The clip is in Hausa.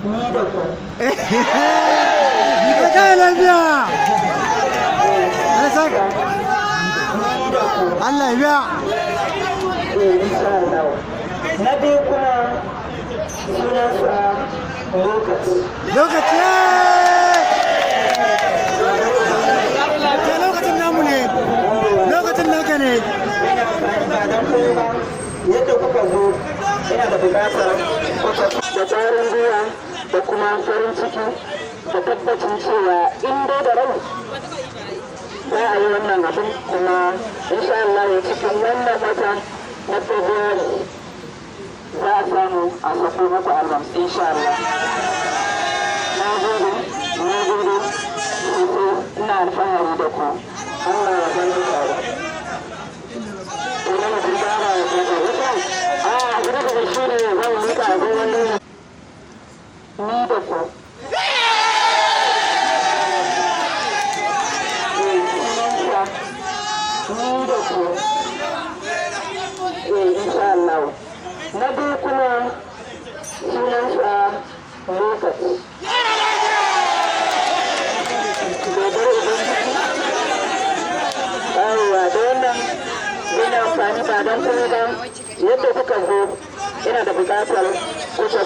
Ni da ku. Kai lafiya. Allah saka. Ni da ku. Allah ya biya. Eh, insha Allah. Na biyu kuma sunansa Lokaci. Lokaci. Kai, lokacin namu ne. Lokacin naka ne. Ina amfani ba don komai ba, yadda kuka zo, ina da buƙatar kuka da ƙwarin gwiwa da kuma farin ciki da tabbacin cewa in dai da rai za a yi wannan abin. Kuma insha Allah cikin wannan wata na February za a samu a sako muku album, insha Allah. Na gode, na gode sosai, ina alfahari da ku. Allah ya bar mu tare. Ina mutum fara da wuta a abu da shi ne zan mika abin wani ni da ku. Sunansa Ni da ku. Eh, insha Allah. Na biyu kuma sunansa Lokaci. Dodar Ubangiji. Yawwa, da wannan zan yi amfani ba don komai ba, yadda kuka zo, ina da buƙatar kuka